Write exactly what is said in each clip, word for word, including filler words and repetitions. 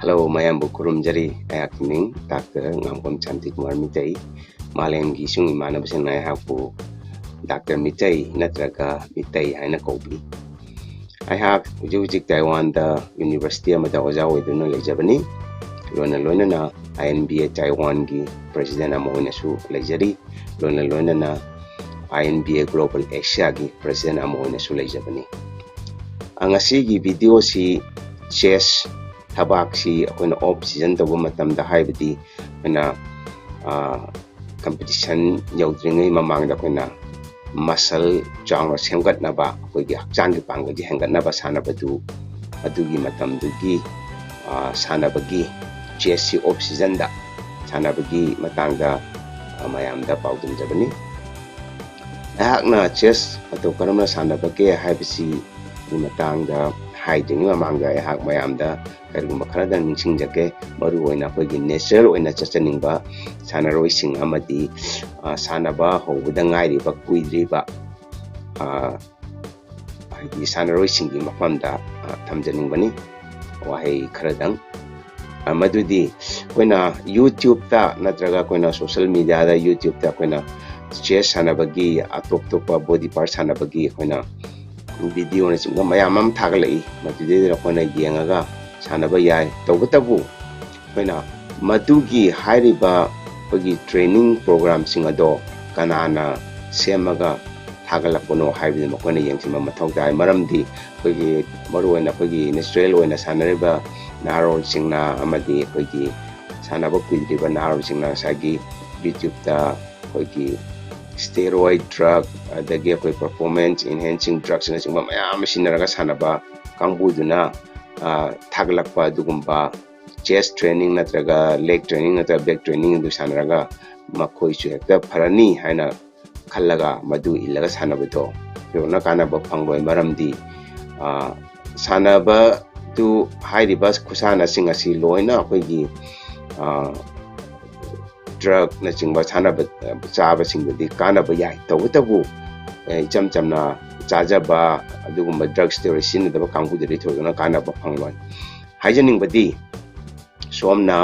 Hello, ꯃꯌꯥꯝꯕꯨ ꯈꯨꯔꯨꯝꯖꯔꯤ꯫ ꯑꯩꯍꯥꯛꯀꯤ ꯃꯤꯡ ꯗꯥꯛꯇꯔ ꯉꯥꯝꯕꯝ ꯁꯥꯟꯇꯤꯀꯨꯃꯥꯔ ꯃꯤꯇꯩ꯫ ꯃꯥꯂꯦꯝꯒꯤ ꯏꯁꯨꯡ ꯏꯃꯥꯟꯅꯕꯁꯤꯡꯅ ꯑꯩꯍꯥꯛꯄꯨ ꯗꯥꯛꯇꯔ ꯃꯤꯇꯩ ꯅꯠꯇ꯭ꯔꯒ ꯃꯤꯇꯩ ꯍꯥꯏꯅ ꯀꯧꯕꯤ꯫ ꯑꯩꯍꯥꯛ ꯍꯧꯖꯤꯛ ꯍꯧꯖꯤꯛ ꯇꯥꯏꯋꯥꯟꯗ ꯌꯨꯅꯤꯚꯔꯁꯤꯇꯤ ꯑꯃꯗ ꯑꯣꯖꯥ ꯑꯣꯏꯗꯨꯅ ꯂꯩꯖꯕꯅꯤ꯫ ꯂꯣꯏꯅ ꯂꯣꯏꯅꯅ ꯑꯥꯏ ꯑꯦꯟ ꯕꯤ ꯑꯦ ꯇꯥꯏꯋꯥꯟꯒꯤ ꯄ꯭ꯔꯦꯁꯤꯗꯦꯟ ꯑꯃ ꯑꯣꯏꯅꯁꯨ ꯂꯩꯖꯔꯤ꯫ ꯂꯣꯏꯅ ꯂꯣꯏꯅꯅ I N B A global ꯑꯦꯁꯤꯌꯥꯒꯤ ꯄ꯭ꯔꯦꯁꯤꯗꯦꯟ ꯑꯃ ꯑꯣꯏꯅꯁꯨ ꯂꯩꯖꯕꯅꯤ꯫ ꯑ, ꯉꯁꯤꯒꯤ ꯚꯤꯗꯤꯑꯣꯁꯤ ꯆꯦꯁ ꯊꯕꯥꯛꯁꯤ ꯑꯩꯈꯣꯏꯅ ꯑꯣꯐ ꯁꯤꯖꯟ ꯇꯧꯕ ꯃꯇꯝꯗ, ꯍꯥꯏꯕꯗꯤ ꯑꯩꯈꯣꯏꯅ, ꯑ, ꯀꯝꯄꯤꯇꯤꯁꯟ ꯌꯧꯗ꯭ꯔꯤꯉꯩ ꯃꯃꯥꯡꯗ ꯑꯩꯈꯣꯏꯅ ꯃꯁꯜ ꯆꯥꯎꯅ ꯁꯦꯝꯒꯠꯅꯕ, ꯑꯩꯈꯣꯏꯒꯤ ꯍꯛꯆꯥꯡꯒꯤ ꯄꯥꯡꯒꯜꯁꯤ ꯍꯦꯟꯒꯠꯅꯕ ꯁꯥꯟꯅꯕꯗꯨ, ꯑꯗꯨꯒꯤ ꯃꯇꯝꯗꯨꯒꯤ, ꯑ, ꯁꯥꯟꯅꯕꯒꯤ ꯆꯦꯁꯁꯤ ꯑꯣꯐ ꯁꯤꯖꯟꯗ ꯁꯥꯟꯅꯕꯒꯤ ꯃꯇꯥꯡꯗ, ꯑ, ꯃꯌꯥꯝꯗ ꯄꯥꯎꯗꯝꯖꯕꯅꯤ꯫ ꯑꯩꯍꯥꯛꯅ ꯆꯦꯁ ꯃꯇꯧ ꯀꯔꯝꯅ ꯁꯥꯟꯅꯕꯒꯦ ꯍꯥꯏꯕꯁꯤꯒꯤ ꯃꯇꯥꯡꯗ ꯍꯥꯏꯗ꯭ꯔꯤꯉꯩ ꯃꯃꯥꯡꯗ ꯑꯩꯍꯥꯛ ꯃꯌꯥꯝꯗ ꯀꯔꯤꯒꯨꯝꯕ ꯈꯔꯗꯪ ꯅꯤꯡꯁꯤꯡꯖꯒꯦ꯫ ꯃꯔꯨꯑꯣꯏꯅ ꯑꯩꯈꯣꯏꯒꯤ natural ꯑꯣꯏꯅ ꯆꯠꯆꯅꯤꯡꯕ ꯁꯥꯟꯅꯔꯣꯏꯁꯤꯡ ꯑꯃꯗꯤ, ꯑ, ꯁꯥꯟꯅꯕ ꯍꯧꯕꯗ ꯉꯥꯏꯔꯤꯕ, ꯀꯨꯏꯗ꯭ꯔꯤꯕ, ꯑ, ꯍꯥꯏꯗꯤ ꯁꯥꯟꯅꯔꯣꯏꯁꯤꯡꯒꯤ ꯃꯐꯝꯗ, ꯑ, ꯊꯝꯖꯅꯤꯡꯕꯅꯤ ꯋꯥꯍꯩ ꯈꯔꯗꯪ꯫ ꯑ, ꯃꯗꯨꯗꯤ ꯑꯩꯈꯣꯏꯅ YouTube-ꯇ ꯅꯠꯇ꯭ꯔꯒ ꯑꯩꯈꯣꯏꯅ social media-ꯗ, YouTube-ꯇ ꯑꯩꯈꯣꯏꯅ ꯆꯦꯁ ꯁꯥꯟꯅꯕꯒꯤ, ꯑꯇꯣꯞ ꯑꯇꯣꯞꯄ body part ꯁꯥꯟꯅꯕꯒꯤ ꯑꯩꯈꯣꯏꯅ ꯚꯤꯗꯤꯑꯣꯅꯆꯤꯡꯕ ꯃꯌꯥꯝ ꯑꯃ ꯊꯥꯒꯠꯂꯛꯏ꯫ ꯃꯗꯨꯗꯩꯗ ꯑꯩꯈꯣꯏꯅ ꯌꯦꯡꯉꯒ ꯁꯥꯟꯅꯕ ꯌꯥꯏ꯫ ꯇꯧꯕꯇꯕꯨ ꯑꯩꯈꯣꯏꯅ ꯃꯗꯨꯒꯤ ꯍꯥꯏꯔꯤꯕ ꯑꯩꯈꯣꯏꯒꯤ training program-ꯁꯤꯡ ꯑꯗꯣ ꯀꯅꯥꯅ ꯁꯦꯝꯃꯒ ꯊꯥꯒꯠꯂꯛꯄꯅꯣ ꯍꯥꯏꯕꯗꯨ ꯃꯈꯣꯏꯅ ꯌꯦꯡꯁꯤꯟꯕ ꯃꯊꯧ ꯇꯥꯏ꯫ ꯃꯔꯝꯗꯤ ꯑꯩꯈꯣꯏꯒꯤ ꯃꯔꯨꯑꯣꯏꯅ ꯑꯩꯈꯣꯏꯒꯤ natural ꯑꯣꯏꯅ ꯁꯥꯟꯅꯔꯤꯕ ꯅꯍꯥꯔꯣꯜꯁꯤꯡꯅ ꯑꯃꯗꯤ ꯑꯩꯈꯣꯏꯒꯤ ꯁꯥꯟꯅꯕ ꯀꯨꯏꯗ꯭ꯔꯤꯕ ꯅꯍꯥꯔꯣꯜꯁꯤꯡꯅ ꯉꯁꯥꯏꯒꯤ YouTube-ꯇ ꯑꯩꯈꯣꯏꯒꯤ steroid drug, ꯑꯗꯒꯤ ꯑꯩꯈꯣꯏ performance enhancing drugs-ꯅꯆꯤꯡꯕ ꯃꯌꯥꯝ ꯑꯃ ꯁꯤꯖꯤꯟꯅꯔꯒ ꯁꯥꯟꯅꯕ ꯀꯥꯡꯕꯨꯗꯨꯅ, ꯑ, ꯊꯥꯒꯠꯂꯛꯄ ꯑꯗꯨꯒꯨꯝꯕ chest training ꯅꯠꯇ꯭ꯔꯒ leg training ꯅꯠꯇ꯭ꯔꯒ back training ꯑꯗꯨ ꯁꯥꯟꯅꯔꯒ ꯃꯈꯣꯏꯁꯨ ꯍꯦꯛꯇ ꯐꯔꯅꯤ ꯍꯥꯏꯅ ꯈꯜꯂꯒ ꯃꯗꯨ ꯏꯜꯂꯒ ꯁꯥꯟꯅꯕꯗꯣ ꯊꯣꯏꯗꯣꯛꯅ ꯀꯥꯟꯅꯕ ꯐꯪꯂꯣꯏ꯫ ꯃꯔꯝꯗꯤ, ꯑ, ꯁꯥꯟꯅꯕꯗꯨ, ꯍꯥꯏꯔꯤꯕ ꯈꯨꯁꯥꯟꯅꯁꯤꯡ ꯑꯁꯤ ꯂꯣꯏꯅ ꯑꯩꯈꯣꯏꯒꯤ, ꯑ, drug-ꯅꯆꯤꯡꯕ ꯁꯥꯟꯅꯕ, ꯑ, ꯆꯥꯕꯁꯤꯡꯗꯨꯗꯤ ꯀꯥꯟꯅꯕ ꯌꯥꯏ꯫ ꯇꯧꯕꯇꯕꯨ, ꯑ, ꯏꯆꯝ ꯆꯝꯅ ꯆꯥꯖꯕ ꯑꯗꯨꯒꯨꯝꯕ drug steroid ꯁꯤꯖꯤꯟꯅꯗꯕ ꯀꯥꯡꯕꯨꯗꯗꯤ ꯊꯣꯏꯗꯣꯛꯅ ꯀꯥꯟꯅꯕ ꯐꯪꯂꯣꯏ꯫ ꯍꯥꯏꯖꯅꯤꯡꯕꯗꯤ, ꯁꯣꯝꯅ,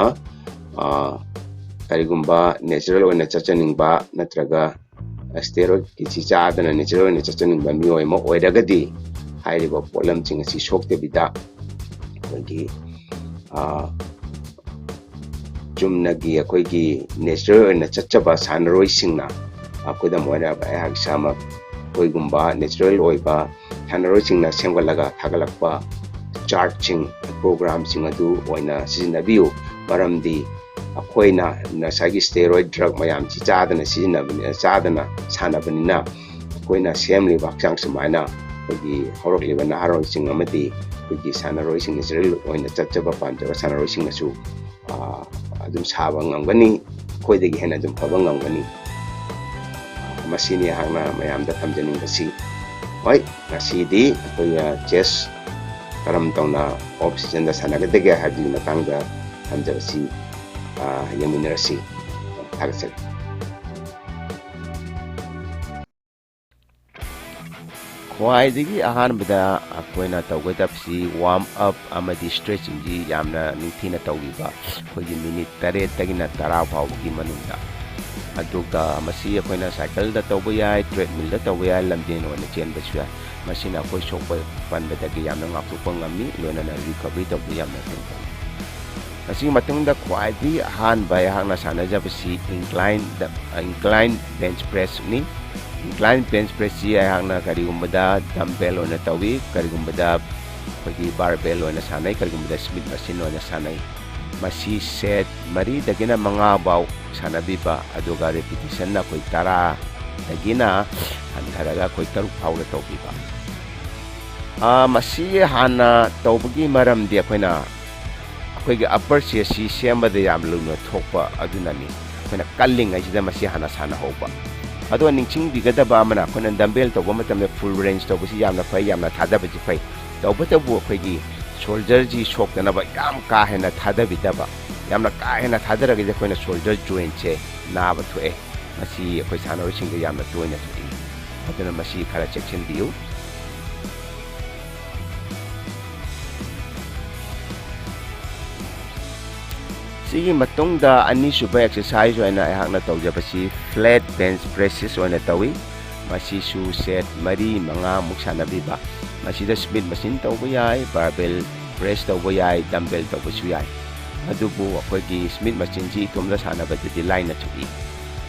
ꯑ, ꯀꯔꯤꯒꯨꯝꯕ natural ꯑꯣꯏꯅ ꯆꯠꯆꯅꯤꯡꯕ ꯅꯠꯇ꯭ꯔꯒ steroid-ꯀꯤꯁꯤ ꯆꯥꯗꯅ natural ꯑꯣꯏꯅ ꯆꯠꯆꯅꯤꯡꯕ ꯃꯤꯑꯣꯏ ꯑꯃ ꯑꯣꯏꯔꯒꯗꯤ, ꯍꯥꯏꯔꯤꯕ ꯄꯣꯠꯂꯝꯁꯤꯡ ꯑꯁꯤ ꯁꯣꯛꯇꯕꯤꯗ ꯑꯩꯈꯣꯏꯒꯤ, ꯑ, ꯆꯨꯝꯅꯒꯤ ꯑꯩꯈꯣꯏꯒꯤ natural ꯑꯣꯏꯅ ꯆꯠꯆꯕ ꯁꯥꯟꯅꯔꯣꯏꯁꯤꯡꯅ, ꯑ, ꯈꯨꯗꯝ ꯑꯣꯏꯅ ꯑꯩꯍꯥꯛ ꯏꯁꯥꯃꯛ ꯑꯩꯈꯣꯏꯒꯨꯝꯕ natural ꯑꯣꯏꯕ ꯁꯥꯟꯅꯔꯣꯏꯁꯤꯡꯅ ꯁꯦꯝꯒꯠꯂꯒ ꯊꯥꯒꯠꯂꯛꯄ chart-ꯁꯤꯡ, program-ꯁꯤꯡ ꯑꯗꯨ ꯑꯣꯏꯅ ꯁꯤꯖꯤꯟꯅꯕꯤꯌꯨ꯫ ꯃꯔꯝꯗꯤ ꯑꯩꯈꯣꯏꯅ ꯉꯁꯥꯏꯒꯤ steroid drug ꯃꯌꯥꯝꯁꯤ ꯆꯥꯗꯅ ꯁꯤꯖꯤꯟꯅꯕꯅꯤ, ꯆꯥꯗꯅ ꯁꯥꯟꯅꯕꯅꯤꯅ, ꯑꯩꯈꯣꯏꯅ ꯁꯦꯝꯂꯤꯕ ꯍꯛꯆꯥꯡ ꯁꯨꯃꯥꯏꯅ ꯑꯩꯈꯣꯏꯒꯤ ꯍꯧꯔꯛꯂꯤꯕ ꯅꯍꯥꯔꯣꯜꯁꯤꯡ ꯑꯃꯗꯤ ꯑꯩꯈꯣꯏꯒꯤ ꯁꯥꯟꯅꯔꯣꯏꯁꯤꯡ, natural ꯑꯣꯏꯅ ꯆꯠꯆꯕ ꯄꯥꯝꯖꯕ ꯁꯥꯟꯅꯔꯣꯏꯁꯤꯡꯅꯁꯨ, ꯑ, ꯑꯗꯨꯝ ꯁꯥꯕ ꯉꯝꯒꯅꯤ, ꯑꯩꯈꯣꯏꯗꯒꯤ ꯍꯦꯟꯅ ꯑꯗꯨꯝ ꯐꯕ ꯉꯝꯒꯅꯤ꯫ ꯑ, ꯃꯁꯤꯅꯤ ꯑꯩꯍꯥꯛꯅ ꯃꯌꯥꯝꯗ ꯊꯝꯖꯅꯤꯡꯕꯁꯤ꯫ ꯍꯣꯏ, ꯉꯁꯤꯗꯤ ꯑꯩꯈꯣꯏ, ꯑ, chess ꯀꯔꯝ ꯇꯧꯅ off season-ꯗ ꯁꯥꯟꯅꯒꯗꯒꯦ ꯍꯥꯏꯕꯒꯤ ꯃꯇꯥꯡꯗ ꯊꯝꯖꯕꯁꯤ, ꯑ, ꯌꯦꯡꯃꯤꯟꯅꯔꯁꯤ꯫ ꯊꯥꯒꯠꯆꯔꯤ꯫ ꯈ꯭ꯋꯥꯏꯗꯒꯤ ꯑꯍꯥꯟꯕꯗ ꯑꯩꯈꯣꯏꯅ ꯇꯧꯒꯗꯕꯁꯤ warm up ꯑꯃꯗꯤ stretching-ꯁꯤ ꯌꯥꯝꯅ ꯅꯤꯡꯊꯤꯅ ꯇꯧꯕꯤꯕ, ꯑꯩꯈꯣꯏꯒꯤ minute ꯇꯔꯦꯠꯇꯒꯤꯅ ꯇꯔꯥ ꯐꯥꯎꯕꯒꯤ ꯃꯅꯨꯡꯗ꯫ ꯑꯗꯨꯒ ꯃꯁꯤ ꯑꯩꯈꯣꯏꯅ cycle-ꯗ ꯇꯧꯕ ꯌꯥꯏ, treadmill-ꯗ ꯇꯧꯕ ꯌꯥꯏ, ꯂꯝꯖꯦꯟ ꯑꯣꯏꯅ ꯆꯦꯟꯕꯁꯨ ꯌꯥꯏ꯫ ꯃꯁꯤꯅ ꯑꯩꯈꯣꯏ ꯁꯣꯛꯄ ꯄꯟꯕꯗꯒꯤ ꯌꯥꯝꯅ ꯉꯥꯛꯊꯣꯛꯄ ꯉꯝꯃꯤ, ꯂꯣꯏꯅꯅ recovery ꯇꯧꯕ ꯌꯥꯝꯅ ꯊꯨꯅ ꯉꯝꯃꯤ꯫ ꯃꯁꯤꯒꯤ ꯃꯇꯨꯡꯗ ꯈ꯭ꯋꯥꯏꯗꯒꯤ ꯑꯍꯥꯟꯕ ꯑꯩꯍꯥꯛꯅ ꯁꯥꯟꯅꯖꯕꯁꯤ incline, incline bench pressꯅꯤ꯫ Incline bench pressꯁꯤ ꯑꯩꯍꯥꯛꯅ ꯀꯔꯤꯒꯨꯝꯕꯗ dumbbell ꯑꯣꯏꯅ ꯇꯧꯏ, ꯀꯔꯤꯒꯨꯝꯕꯗ ꯑꯩꯈꯣꯏꯒꯤ barbell ꯑꯣꯏꯅ ꯁꯥꯟꯅꯩ, ꯀꯔꯤꯒꯨꯝꯕꯗ Smith machine ꯑꯣꯏꯅ ꯁꯥꯟꯅꯩ꯫ ꯃꯁꯤ set ꯃꯔꯤꯗꯒꯤꯅ ꯃꯉꯥ ꯐꯥꯎ ꯁꯥꯟꯅꯕꯤꯕ, ꯑꯗꯨꯒ repetitionꯅ ꯑꯩꯈꯣꯏ ꯇꯔꯥꯗꯒꯤꯅ ꯍꯟꯊꯔꯒ ꯑꯩꯈꯣꯏ ꯇꯔꯨꯛ ꯐꯥꯎꯗ ꯇꯧꯕꯤꯕ꯫ ꯑꯥ, ꯃꯁꯤ ꯍꯥꯟꯅ ꯇꯧꯕꯒꯤ ꯃꯔꯝꯗꯤ ꯑꯩꯈꯣꯏꯅ ꯑꯩꯈꯣꯏꯒꯤ upper chestꯁꯤ ꯁꯦꯝꯕꯗ ꯌꯥꯝ ꯂꯨꯅ ꯊꯣꯛꯄ ꯑꯗꯨꯅꯅꯤ꯫ ꯑꯩꯈꯣꯏꯅ ꯀꯜꯂꯤꯉꯩꯁꯤꯗ ꯃꯁꯤ ꯍꯥꯟꯅ ꯁꯥꯟꯅꯍꯧꯕ꯫ ꯑꯗꯣ ꯅꯤꯡꯁꯤꯡꯕꯤꯒꯗꯕ ꯑꯃꯅ, ꯑꯩꯈꯣꯏꯅ dumbbell ꯇꯧꯕ ꯃꯇꯝꯗ full range ꯇꯧꯕꯁꯤ ꯌꯥꯝꯅ ꯐꯩ, ꯌꯥꯝꯅ ꯊꯥꯗꯕꯁꯤ ꯐꯩ꯫ ꯇꯧꯕꯇꯕꯨ ꯑꯩꯈꯣꯏꯒꯤ shoulderꯁꯤ ꯁꯣꯛꯇꯅꯕ ꯌꯥꯝ ꯀꯥ ꯍꯦꯟꯅ ꯊꯥꯗꯕꯤꯗꯕ꯫ ꯌꯥꯝꯅ ꯀꯥ ꯍꯦꯟꯅ ꯊꯥꯗꯔꯒꯗꯤ ꯑꯩꯈꯣꯏꯅ shoulder jointꯁꯦ ꯅꯥꯕ ꯊꯣꯛꯑꯦ꯫ ꯃꯁꯤ ꯑꯩꯈꯣꯏ ꯁꯥꯟꯅꯔꯣꯏꯁꯤꯡꯗ ꯌꯥꯝꯅ ꯇꯣꯏꯅ ꯊꯣꯛꯏ꯫ ꯑꯗꯨꯅ ꯃꯁꯤ ꯈꯔ ꯆꯦꯛꯁꯤꯟꯕꯤꯌꯨ꯫ ꯁꯤꯒꯤ ꯃꯇꯨꯡꯗ ꯑꯅꯤꯁꯨꯕ exercise ꯑꯣꯏꯅ ꯑꯩꯍꯥꯛꯅ ꯇꯧꯖꯕꯁꯤ flat bench presses ꯑꯣꯏꯅ ꯇꯧꯏ꯫ ꯃꯁꯤꯁꯨ set ꯃꯔꯤ ꯃꯉꯥꯃꯨꯛ ꯁꯥꯟꯅꯕꯤꯕ꯫ ꯃꯁꯤꯗ Smith machine ꯇꯧꯕ ꯌꯥꯏ, barbell press ꯇꯧꯕ ꯌꯥꯏ, dumbbell ꯇꯧꯕꯁꯨ ꯌꯥꯏ꯫ ꯑꯗꯨꯕꯨ ꯑꯩꯈꯣꯏꯒꯤ Smith machineꯁꯤ ꯏꯇꯣꯝꯇ ꯁꯥꯟꯅꯕꯗꯗꯤ ꯂꯥꯏꯅ ꯊꯣꯛꯏ꯫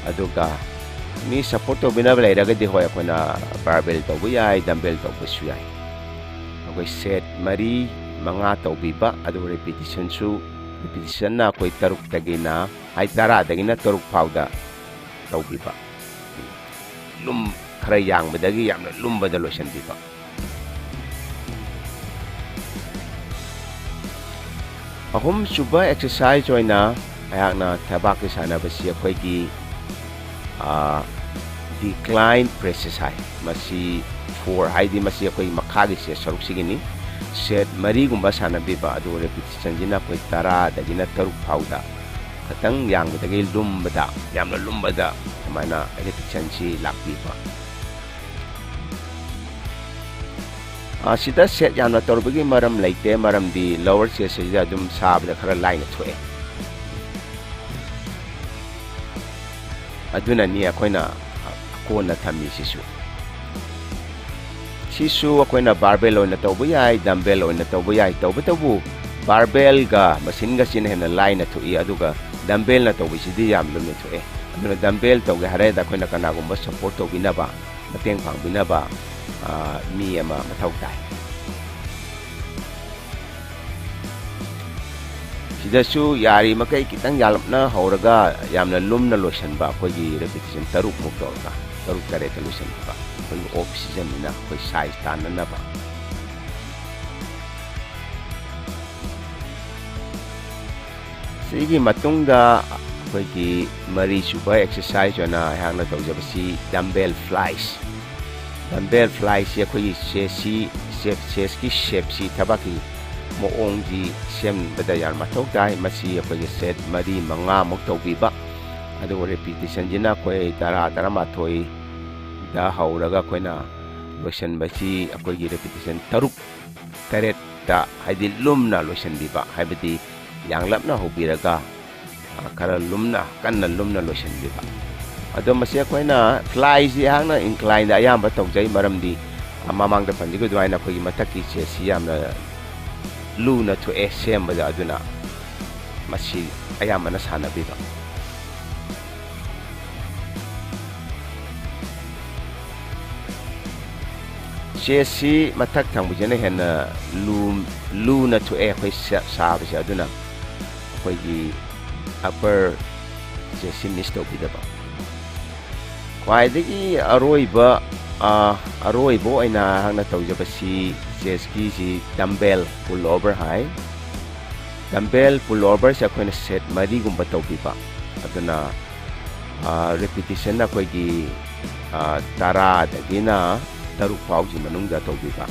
ꯑꯗꯨꯒ ꯃꯤ support ꯇꯧꯕꯤꯅꯕ ꯂꯩꯔꯒꯗꯤ, ꯍꯣꯏ, ꯑꯩꯈꯣꯏꯅ barbell ꯇꯧꯕ ꯌꯥꯏ, dumbbell ꯇꯧꯕꯁꯨ ꯌꯥꯏ꯫ ꯑꯩꯈꯣꯏ set ꯃꯔꯤ, ꯃꯉꯥ ꯇꯧꯕꯤꯕ, ꯑꯗꯨꯒ repetitionꯁꯨ, repetitionꯅ ꯑꯩꯈꯣꯏ ꯇꯔꯨꯛꯇꯒꯤꯅ, ꯍꯥꯏ, ꯇꯔꯥꯗꯒꯤꯅ ꯇꯔꯨꯛ ꯐꯥꯎꯗ ꯇꯧꯕꯤꯕ꯫ ꯂꯨꯝ-, ꯈꯔ ꯌꯥꯡꯕꯗꯒꯤ ꯌꯥꯝꯅ ꯂꯨꯝꯕꯗ ꯂꯣꯏꯁꯤꯟꯕꯤꯕ꯫ ꯑꯍꯨꯝꯁꯨꯕ exercise ꯑꯣꯏꯅ ꯑꯩꯍꯥꯛꯅ ꯊꯕꯥꯛꯀꯤ ꯁꯥꯟꯅꯕꯁꯤ ꯑꯩꯈꯣꯏꯒꯤ, ꯑꯥ, decline presses ꯍꯥꯏ꯫ ꯃꯁꯤ four ꯍꯥꯏꯗꯤ ꯃꯁꯤ ꯑꯩꯈꯣꯏ ꯃꯈꯥꯒꯤ chest ꯁꯔꯨꯛꯁꯤꯒꯤꯅꯤ꯫ Set ꯃꯔꯤꯒꯨꯝꯕ ꯁꯥꯟꯅꯕꯤꯕ, ꯑꯗꯨ repetitionꯁꯤꯅ ꯑꯩꯈꯣꯏ ꯇꯔꯥꯗꯒꯤꯅ ꯇꯔꯨꯛ ꯐꯥꯎꯗ ꯈꯇꯪ ꯌꯥꯡꯕꯗꯒꯤ ꯂꯨꯝꯕꯗ, ꯌꯥꯝꯅ ꯂꯨꯝꯕꯗ ꯁꯨꯃꯥꯏꯅ repetitionꯁꯤ ꯂꯥꯛꯄꯤꯕ꯫ ꯑꯥ, ꯁꯤꯗ set ꯌꯥꯝꯅ ꯇꯧꯔꯨꯕꯒꯤ ꯃꯔꯝ ꯂꯩꯇꯦ, ꯃꯔꯝꯗꯤ lower chest ꯑꯁꯤꯗ ꯑꯗꯨꯝ ꯁꯥꯕꯗ ꯈꯔ ꯂꯥꯏꯅ ꯊꯣꯛꯑꯦ꯫ ꯑꯗꯨꯅꯅꯤ ꯑꯩꯈꯣꯏꯅ ꯀꯣꯟꯅ ꯊꯝꯃꯤꯁꯤꯁꯨ꯫ ꯁꯤꯁꯨ ꯑꯩꯈꯣꯏꯅ barbell ꯑꯣꯏꯅ ꯇꯧꯕ ꯌꯥꯏ, dumbbell ꯑꯣꯏꯅ ꯇꯧꯕ ꯌꯥꯏ꯫ ꯇꯧꯕꯇꯕꯨ barbellꯒ machineꯒꯁꯤꯅ ꯍꯦꯟꯅ ꯂꯥꯏꯅ ꯊꯣꯛꯏ, ꯑꯗꯨꯒ dumbbellꯅ ꯇꯧꯕꯁꯤꯗꯤ ꯌꯥꯝ ꯂꯨꯝꯅ ꯊꯣꯛꯑꯦ꯫ ꯑꯗꯨꯅ dumbbell ꯇꯧꯒꯦ ꯍꯥꯏꯔꯒ ꯑꯩꯈꯣꯏꯅ ꯀꯅꯥꯒꯨꯝꯕ support ꯇꯧꯕꯤꯅꯕ, ꯃꯇꯦꯡ ꯄꯥꯡꯕꯤꯅꯕ, ꯑ, ꯃꯤ ꯑꯃ ꯃꯊꯧ ꯇꯥꯏ꯫ ꯁꯤꯗꯁꯨ ꯌꯥꯔꯤꯃꯈꯩ ꯈꯤꯇꯪ ꯌꯥꯂꯞꯅ ꯍꯧꯔꯒ ꯌꯥꯝꯅ ꯂꯨꯝꯅ ꯂꯣꯏꯁꯤꯟꯕ, ꯑꯩꯈꯣꯏꯒꯤ repetition ꯇꯔꯨꯛꯃꯨꯛ ꯇꯧꯔꯒ, ꯇꯔꯨꯛ ꯇꯔꯦꯠꯇ ꯂꯣꯏꯁꯤꯟꯕ, ꯑꯩꯈꯣꯏꯒꯤ off seasonꯅꯤꯅ ꯑꯩꯈꯣꯏ size ꯇꯥꯟꯅꯅꯕ꯫ ꯁꯤꯒꯤ ꯃꯇꯨꯡꯗ ꯑꯩꯈꯣꯏꯒꯤ ꯃꯔꯤꯁꯨꯕ exercise ꯑꯣꯏꯅ ꯑꯩꯍꯥꯛꯅ ꯇꯧꯖꯕꯁꯤ dumbbell flies꯫ Dumbbell flyꯁꯤ ꯑꯩꯈꯣꯏꯒꯤ chestꯁꯤ, chest, chestꯀꯤ shapeꯁꯤ, ꯊꯕꯥꯛꯀꯤ ꯃꯑꯣꯡꯁꯤ ꯁꯦꯝꯕꯗ ꯌꯥꯝ ꯃꯊꯧ ꯇꯥꯏ꯫ ꯃꯁꯤ ꯑꯩꯈꯣꯏꯒꯤ set ꯃꯔꯤ ꯃꯉꯥꯃꯨꯛ ꯇꯧꯕꯤꯕ, ꯑꯗꯨꯒ repetitionꯁꯤꯅ ꯑꯩꯈꯣꯏ ꯇꯔꯥ, ꯇꯔꯥꯃꯥꯊꯣꯏꯗ ꯍꯧꯔꯒ ꯑꯩꯈꯣꯏꯅ ꯂꯣꯏꯁꯤꯟꯕꯁꯤ ꯑꯩꯈꯣꯏꯒꯤ repetition ꯇꯔꯨꯛ ꯇꯔꯦꯠꯇ, ꯍꯥꯏꯗꯤ ꯂꯨꯝꯅ ꯂꯣꯏꯁꯤꯟꯕꯤꯕ, ꯍꯥꯏꯕꯗꯤ ꯌꯥꯡꯂꯞꯅ ꯍꯧꯕꯤꯔꯒ, ꯑ, ꯈꯔ ꯂꯨꯝꯅ, ꯀꯟꯅ ꯂꯨꯝꯅ ꯂꯣꯏꯁꯤꯟꯕꯤꯕ꯫ ꯑꯗꯣ ꯃꯁꯤ ꯑꯩꯈꯣꯏꯅ flyꯁꯤ ꯑꯩꯍꯥꯛꯅ inclineꯗ ꯑꯌꯥꯝꯕ ꯇꯧꯖꯩ, ꯃꯔꯝꯗꯤ, ꯑ, ꯃꯃꯥꯡꯗ ꯄꯟꯖꯈꯤꯕ ꯑꯗꯨꯃꯥꯏꯅ ꯑꯩꯈꯣꯏꯒꯤ ꯃꯊꯛꯀꯤ chestꯁꯤ ꯌꯥꯝꯅ ꯂꯨꯅ ꯊꯣꯛꯑꯦ ꯁꯦꯝꯕꯗ, ꯑꯗꯨꯅ ꯃꯁꯤ ꯑꯌꯥꯝꯕꯅ ꯁꯥꯟꯅꯕꯤꯕ꯫ Chestꯁꯤ ꯃꯊꯛ ꯊꯪꯕꯁꯤꯅ ꯍꯦꯟꯅ ꯂꯨ-, ꯂꯨꯅ ꯊꯣꯛꯑꯦ ꯑꯩꯈꯣꯏ ꯁꯥ-, ꯁꯥꯕꯁꯦ, ꯑꯗꯨꯅ ꯑꯩꯈꯣꯏꯒꯤ upper chestꯁꯤ miss ꯇꯧꯕꯤꯗꯕ꯫ ꯈ꯭ꯋꯥꯏꯗꯒꯤ ꯑꯔꯣꯏꯕ, ꯑ, ꯑꯔꯣꯏꯕ ꯑꯣꯏꯅ ꯑꯩꯍꯥꯛꯅ ꯇꯧꯖꯕꯁꯤ chestꯀꯤꯁꯤ dumbbell pull over ꯍꯥꯏ꯫ Dumbbell pull overꯁꯦ ꯑꯩꯈꯣꯏꯅ set ꯃꯔꯤꯒꯨꯝꯕ ꯇꯧꯕꯤꯕ꯫ ꯑꯗꯨꯅ, ꯑ, repetition ꯑꯩꯈꯣꯏꯒꯤ, ꯑ, ꯇꯔꯥꯗꯒꯤꯅ ꯇꯔꯨꯛ ꯐꯥꯎꯒꯤ ꯃꯅꯨꯡꯗ ꯇꯧꯕꯤꯕ꯫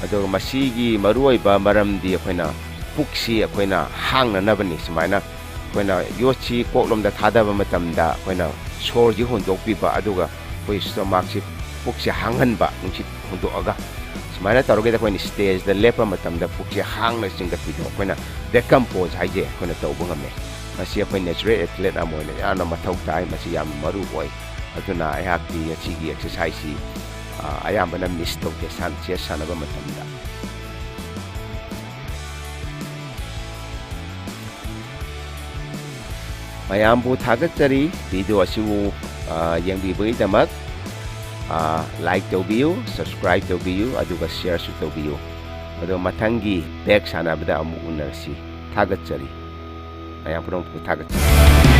ꯑꯗꯨꯒ ꯃꯁꯤꯒꯤ ꯃꯔꯨꯑꯣꯏꯕ ꯃꯔꯝꯗꯤ ꯑꯩꯈꯣꯏꯅ ꯄꯨꯛꯁꯤ ꯑꯩꯈꯣꯏꯅ ꯍꯥꯡꯅꯅꯕꯅꯤ꯫ ꯁꯨꯃꯥꯏꯅ ꯑꯩꯈꯣꯏꯅ ꯌꯣꯠꯁꯤ ꯀꯣꯛꯂꯣꯝꯗ ꯊꯥꯗꯕ ꯃꯇꯝꯗ ꯑꯩꯈꯣꯏꯅ ꯁꯣꯔꯁꯤ ꯍꯣꯟꯗꯣꯛꯄꯤꯕ, ꯑꯗꯨꯒ ꯑꯩꯈꯣꯏ stomachꯁꯤ, ꯄꯨꯛꯁꯦ ꯍꯥꯡꯍꯟꯕ, ꯅꯨꯡꯁꯤꯠ ꯍꯣꯟꯗꯣꯛꯑꯒ꯫ ꯁꯨꯃꯥꯏꯅ ꯇꯧꯔꯒꯗꯤ ꯑꯩꯈꯣꯏꯅ stageꯗ ꯂꯦꯞꯄ ꯃꯇꯝꯗ ꯄꯨꯛꯁꯦ ꯍꯥꯡꯅ ꯆꯤꯡꯈꯠꯄꯤꯗꯣ, ꯑꯩꯈꯣꯏꯅ vacant pose ꯍꯥꯏꯁꯦ ꯑꯩꯈꯣꯏꯅ ꯇꯧꯕ ꯉꯝꯃꯦ꯫ ꯃꯁꯤ ꯑꯩꯈꯣꯏ natural athlete ꯑꯃ ꯑꯣꯏꯅ ꯌꯥꯝꯅ ꯃꯊꯧ ꯇꯥꯏ, ꯃꯁꯤ ꯌꯥꯝꯅ ꯃꯔꯨ ꯑꯣꯏ꯫ ꯑꯗꯨꯅ ꯑꯩꯍꯥꯛꯇꯤ ꯉꯁꯤꯒꯤ exerciseꯁꯤ, ꯑ, ꯑꯌꯥꯝꯕꯅ miss ꯇꯧꯗꯦ, ꯁꯥꯟ-, chest ꯁꯥꯟꯅꯕ ꯃꯇꯝꯗ꯫ ꯃꯌꯥꯝꯕꯨ ꯊꯥꯒꯠꯆꯔꯤ, video ꯑꯁꯤꯕꯨ, ꯑ, ꯌꯦꯡꯕꯤꯕꯒꯤꯗꯃꯛ꯫ ꯑ, like ꯇꯧꯕꯤꯌꯨ, subscribe ꯇꯧꯕꯤꯌꯨ, ꯑꯗꯨꯒ shareꯁꯨ ꯇꯧꯕꯤꯌꯨ꯫ ꯑꯗꯣ ꯃꯊꯪꯒꯤ bag ꯁꯥꯟꯅꯕꯗ ꯑꯃꯨꯛ ꯎꯅꯔꯁꯤ꯫ ꯊꯥꯒꯠꯆꯔꯤ꯫ ꯃꯌꯥꯝ ꯄꯨꯝꯅꯃꯛꯄꯨ ꯊꯥꯒꯠꯆꯔꯤ꯫